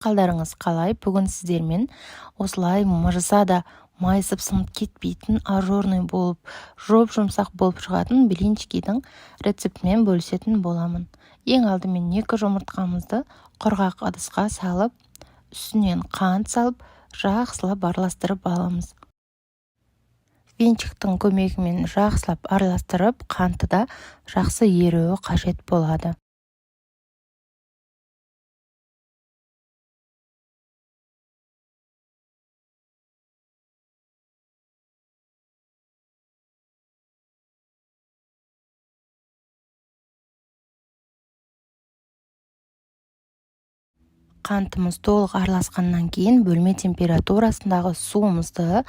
Қалдарыңыз қалай? Бүгін сіздермен осылай мыжыса да майысып сынып кетпейтін, ажурный болып, жұп-жұмсақ болып шығатын блинчикидің рецептімен бөлісетін боламын. Ең алдымен 2 жұмыртқамызды құрғақ ыдысқа салып, үстінен қант салып, жақсылап араластырып аламыз. Венчиктің көмегімен жақсылап араластырып, қанты да жақсы еруі қажет болады. Қантымыз толық араласқаннан кейін бөлме температурасындағы суымызды,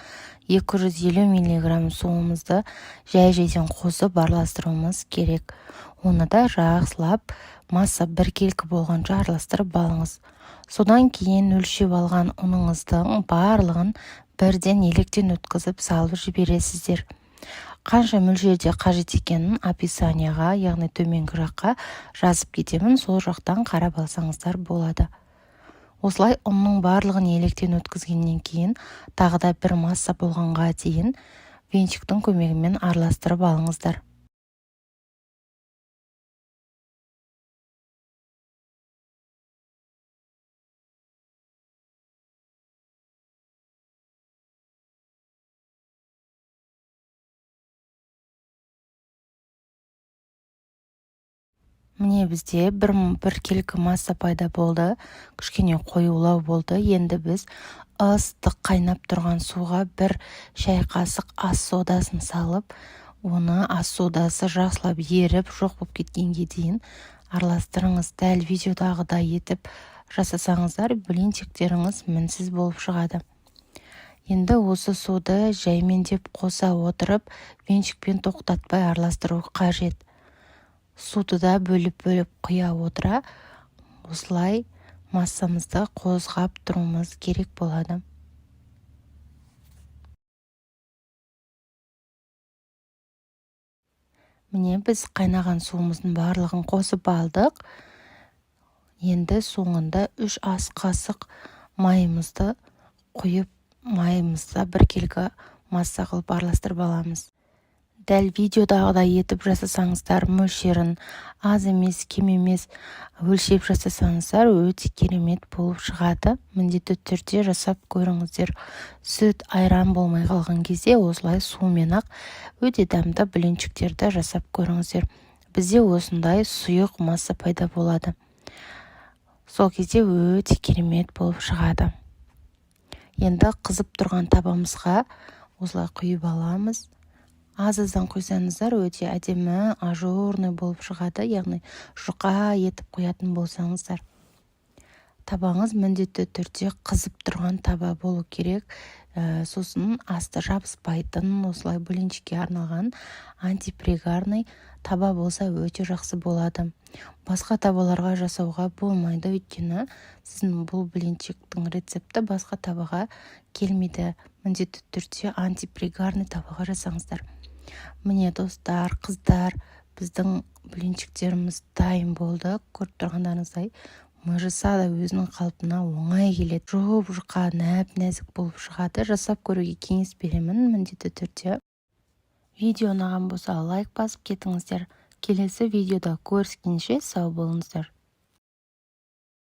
250 миллиграмм суымызды жай-жайдан қосып араластыруымыз керек. Оны да жақсылап масса біркелкі болғанша араластырып алыңыз. Содан кейін өлшеп алған ұныңыздың барлығын бірден електен өткізіп салып жібересіздер. Қанша мөлшерде қажет екенін описанияға, яғни төменгі жаққа жазып кетемін, сол жақтан қарап алсаңыздар болады. Осылай ұнның барлығын електен өткізгеннен кейін тағы да бір масса болғанға дейін венчиктің көмегімен араластырып алыңыздар. Міне, бізде біркелкі масса пайда болды, кішкене қоюлау болды. Енді біз ыстық қайнап тұрған суға 1 шай қасық ас содасын салып, оны ас содасы жақсылап еріп, жоқ болып кеткенге дейін араластырыңыз. Дәл видеодағыдай етіп жасасаңыздар, блинчиктеріңіз мінсіз болып шығады. Енді осы суды жаймендеп қоса отырып, венчикпен тоқтатпай араластыру қажет. Суды да бөліп-бөліп құя отыра, осылай массамызды қозғап тұруымыз керек болады. Міне, біз қайнаған суымыздың барлығын қосып алдық. Енді соңында 3 ас қасық майымызды құйып, майымызды біркелкі масса қылып араластырып аламыз. Дәл видеодағыдай етіп жасасаңыздар, мөлшерін аз емес, кем емес өлшеп жасасаңыздар, өте керемет болып шығады. Міндетті түрде жасап көріңіздер. Сүт, айран болмай қалған кезде осылай сумен-ақ өте дәмді блинчиктерді жасап көріңіздер. Бізде осындай сұйық масса пайда болады. Сол кезде өте керемет болып шығады. Енді қызып тұрған табамызға осылай құйып аламыз. Аз-аздан құйсаңыздар, өте әдемі ажурный болып шығады, яғни жұқа етіп құятын болсаңыздар. Табаңыз міндетті түрде қызып тұрған таба болу керек. Сосын асты жабыспайтын, осылай блинчикке арналған антипригарный таба болса өте жақсы болады. Басқа табаларға жасауға болмайды, өйткені сіздің бұл блинчиктің рецепті басқа табаға келмейді. Міндетті түрде антипригарный табаға жасаңыздар. Міне, достар, қыздар, біздің блинчиктеріміз дайын болды. Көріп тұрғандарыңыздай, мыжыса да өзінің қалпына оңай келеді. Жұп-жұқа, нәп-нәзік болып шығады. Жасап көруге кеңес беремін міндетті түрде. Видео ұнаған болса, лайк басып кетіңіздер. Келесі видеода көріскенше сау болыңыздар.